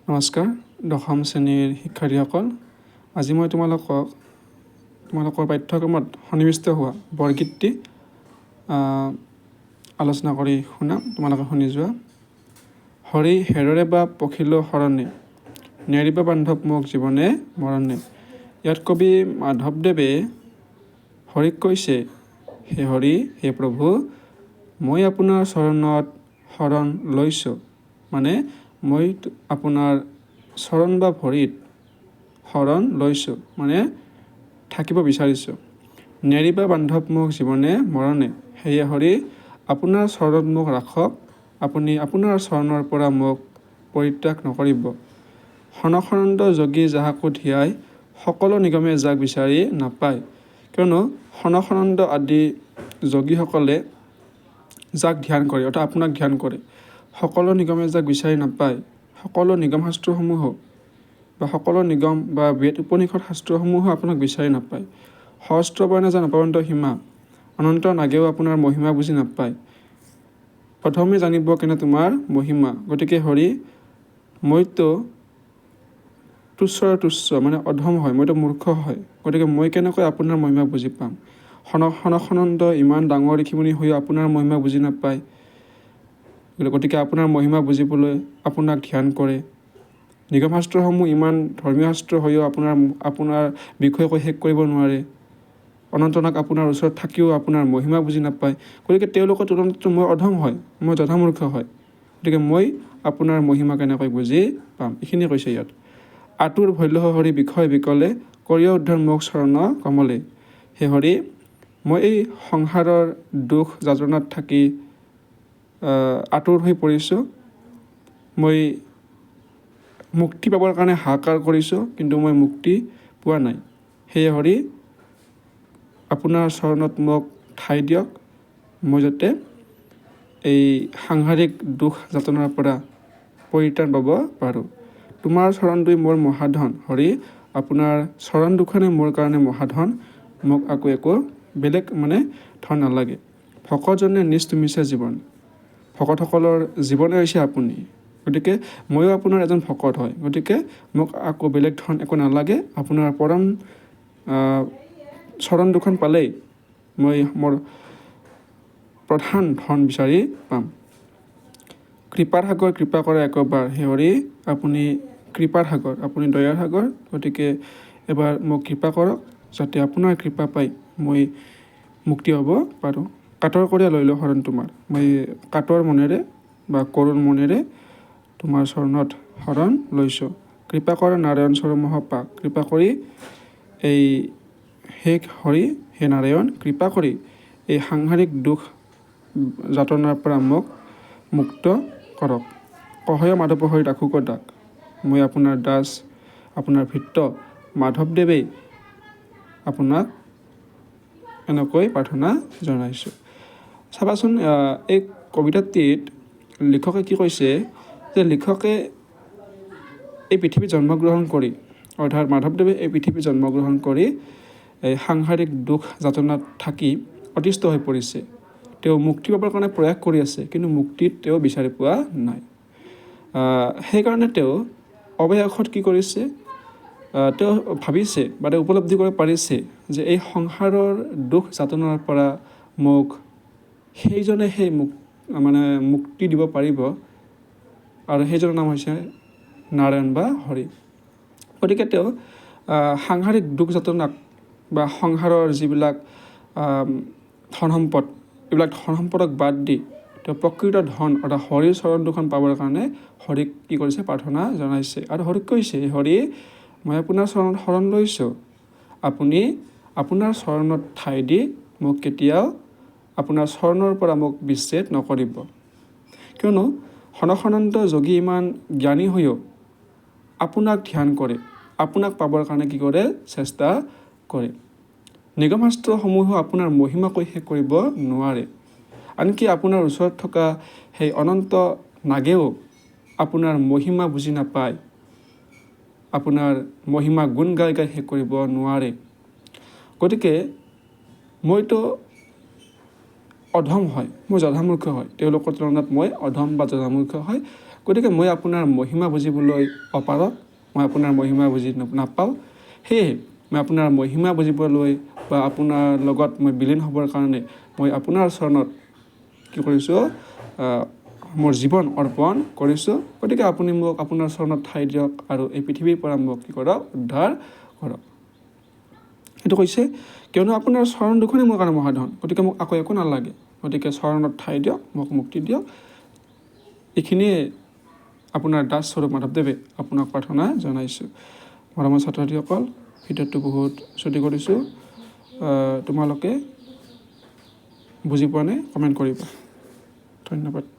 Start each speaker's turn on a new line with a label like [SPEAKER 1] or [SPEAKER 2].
[SPEAKER 1] নমস্কাৰ দশম শ্ৰেণীৰ শিক্ষাৰ্থীসকল, আজি মই তোমালোকক তোমালোকৰ পাঠ্যক্ৰমত সন্নিৱিষ্ট হোৱা বৰগীতটি আলোচনা কৰি শুনাম। তোমালোকে শুনি যোৱা। হৰি হেৰৰে বা পখিল শৰণে, নেৰিবা বান্ধৱ মোক জীৱনে মৰণে। ইয়াত কবি মাধৱদেৱে হৰিক কৈছে, হে হৰি, হে প্ৰভু, মই আপোনাৰ চৰণত শৰণ লৈছোঁ, মানে মই আপোনাৰ চৰণ বা ভৰিত শৰণ লৈছোঁ, মানে থাকিব বিচাৰিছোঁ। নেৰিবা বান্ধৱ মোক জীৱনে মৰণে। সেয়ে হৰি, আপোনাৰ চৰণত মোক ৰাখক। আপুনি আপোনাৰ চৰণৰ পৰা মোক পৰিত্যাগ নকৰিব। সনক সনন্দ যোগী যাহাকো ধিয়াই, সকলো নিগমে যাক বিচাৰি নাপায়। কিয়নো সনক সনন্দ আদি যোগীসকলে যাক ধ্যান কৰে, অৰ্থাৎ আপোনাক ধ্যান কৰে, সকলো নিগমে যাক বিচাৰি নাপায়, সকলো নিগম শাস্ত্ৰসমূহো বা সকলো নিগম বা বেদ উপনিষদ শাস্ত্ৰসমূহো আপোনাক বিচাৰি নাপায়। সহস্ৰ বৰ্ণে যাৰ নপাৱন্ত সীমা, অনন্ত নাগেও আপোনাৰ মহিমা বুজি নাপায়। প্ৰথমে জানিব কেনে তোমাৰ মহিমা? গতিকে হৰি, মইতো তুচ্ছৰ তুচ্ছ, মানে অধম হয়, মইতো মূৰ্খ হয়। গতিকে মই কেনেকৈ আপোনাৰ মহিমা বুজি পাম? সনক সনন্দ ইমান ডাঙৰ ঋষিমুনি হৈও আপোনাৰ মহিমা বুজি নাপায়। গতিকে আপোনাৰ মহিমা বুজিবলৈ আপোনাক ধ্যান কৰে। নিগম শাস্ত্ৰসমূহ ইমান ধৰ্মীয় শাস্ত্ৰ হৈও আপোনাৰ আপোনাৰ বিষয়ে কৈ শেষ কৰিব নোৱাৰে। অনন্তনাগ আপোনাৰ ওচৰত থাকিও আপোনাৰ মহিমা বুজি নাপায়। গতিকে তেওঁলোকৰ তুলনাততো মই অধম হয়, মই জধামূৰ্খ হয়। গতিকে মই আপোনাৰ মহিমা কেনেকৈ বুজি পাম? এইখিনিয়ে কৈছে ইয়াত। আতুৰ ভৈল হৰি বিষয় বিকলে, কৰিয় উদ্ধাৰ মোক চৰণ কমলে। হে হৰি, মই এই সংসাৰৰ দুখ যাতনাত থাকি আতুৰ হৈ পৰিছোঁ। মই মুক্তি পাবৰ কাৰণে হাহাকাৰ কৰিছোঁ, কিন্তু মই মুক্তি পোৱা নাই। সেয়ে হৰি, আপোনাৰ চৰণত মোক ঠাই দিয়ক, মই যাতে এই সাংসাৰিক দুখ যাতনাৰ পৰা পৰিত্ৰাণ পাব পাৰোঁ। তোমাৰ চৰণ দুই মোৰ মহাধন। হৰি, আপোনাৰ চৰণ দুখনে মোৰ কাৰণে মহাধন। মোক আকৌ একো বেলেগ মানে ধন নালাগে। ভকতজনে নিজ তুমিছে জীৱন। ভকতসকলৰ জীৱনে হৈছে আপুনি। গতিকে ময়ো আপোনাৰ এজন ভকত হয়। গতিকে মোক আকৌ বেলেগ ধন একো নালাগে। আপোনাৰ পৰম চৰণ দুখন পালেই মই মোৰ প্ৰধান ধন বিচাৰি পাম। কৃপাৰ সাগৰ কৃপা কৰে একবাৰ। হে হৰি, আপুনি কৃপাৰ সাগৰ, আপুনি দয়াৰ সাগৰ। গতিকে এবাৰ মোক কৃপা কৰক, যাতে আপোনাৰ কৃপা পাই মই মুক্তি হ'ব পাৰোঁ। কাতৰ কৰিয়া লৈলো শৰণ তোমাৰ। মই কাতৰ মনেৰে বা কৰুণ মনেৰে তোমাৰ চৰণত শৰণ লৈছোঁ। কৃপা কৰ নাৰায়ণ চৰমহ পাক। কৃপা কৰি এই হে হৰি, হে নাৰায়ণ, কৃপা কৰি এই সাংসাৰিক দুখ যাতনাৰ পৰা মোক মুক্ত কৰক। কহয় মাধৱ হৰি দাসোক দাস। মই আপোনাৰ দাস, আপোনাৰ ভৃত্য মাধৱদেৱেই আপোনাক এনেকৈ প্ৰাৰ্থনা জনাইছোঁ। চাবাচোন, এই কবিতাটিত লিখকে কি কৈছে যে লিখকে এই পৃথিৱীত জন্মগ্ৰহণ কৰি, অৰ্থাৎ মাধৱদেৱে এই পৃথিৱীত জন্মগ্ৰহণ কৰি এই সাংসাৰিক দুখ যাতনাত থাকি অতিষ্ঠ হৈ পৰিছে। তেওঁ মুক্তি পাবৰ কাৰণে প্ৰয়াস কৰি আছে, কিন্তু মুক্তি তেওঁ বিচাৰি পোৱা নাই। সেইকাৰণে তেওঁ অৱশেষত কি কৰিছে? তেওঁ ভাবিছে বা তেওঁ উপলব্ধি কৰিব পাৰিছে যে এই সংসাৰৰ দুখ যাতনাৰ পৰা মোক সেইজনে সেই মোক মানে মুক্তি দিব পাৰিব আৰু সেইজনৰ নাম হৈছে নাৰায়ণ বা হৰি। গতিকে তেওঁ সাংসাৰিক দুখ যাতনাক বা সংসাৰৰ যিবিলাক ধন সম্পদ, এইবিলাক ধন সম্পদক বাদ দি তেওঁ প্ৰকৃত ধন, অৰ্থাৎ হৰিৰ চৰণ দুখন পাবৰ কাৰণে হৰিক কি কৰিছে? প্ৰাৰ্থনা জনাইছে আৰু হৰিক কৈছে, হৰি, মই আপোনাৰ চৰণত শৰণ লৈছোঁ। আপুনি আপোনাৰ চৰণত ঠাই দি মোক কেতিয়াও আপোনাৰ চৰণৰ পৰা মোক বিচ্ছেদ নকৰিব। কিয়নো সনক সনন্দ যোগী ইমান জ্ঞানী হৈও আপোনাক ধ্যান কৰে, আপোনাক পাবৰ কাৰণে কি কৰে? চেষ্টা কৰে। নিগমশাস্ত্ৰসমূহেও আপোনাৰ মহিমা কৈ শেষ কৰিব নোৱাৰে। আনকি আপোনাৰ ওচৰত থকা সেই অনন্ত নাগেও আপোনাৰ মহিমা বুজি নাপায়, আপোনাৰ মহিমা গুণ গাই গাই শেষ কৰিব নোৱাৰে। গতিকে মইতো অধম হয়, মই জধামূৰ্খ হয়। তেওঁলোকৰ তুলনাত মই অধম বা জধামূৰ্খ হয়। গতিকে মই আপোনাৰ মহিমা বুজিবলৈ অপাৰগ, মই আপোনাৰ মহিমা বুজি নাপাওঁ। সেয়েহে মই আপোনাৰ মহিমা বুজিবলৈ বা আপোনাৰ লগত মই বিলীন হ'বৰ কাৰণে মই আপোনাৰ চৰণত কি কৰিছোঁ, মোৰ জীৱন অৰ্পণ কৰিছোঁ। গতিকে আপুনি মোক আপোনাৰ চৰণত ঠাই দিয়ক আৰু এই পৃথিৱীৰ পৰা মোক কি কৰক, উদ্ধাৰ কৰক। সেইটো কৈছে, কিয়নো আপোনাৰ চৰণ দুখনেই মোৰ কাৰণে মহাধন, গতিকে মোক আকৌ একো নালাগে। গতিকে চৰণত ঠাই দিয়ক, মোক মুক্তি দিয়ক। এইখিনিয়ে আপোনাৰ দাস স্বৰূপ মাধৱদেৱে আপোনাক প্ৰাৰ্থনা জনাইছোঁ। মৰমৰ ছাত্ৰ ছাত্ৰীসকল, ভিডিঅ'টো বহুত চুটি কৰিছোঁ। তোমালোকে বুজি পোৱা নাই, কমেণ্ট কৰিবা। ধন্যবাদ।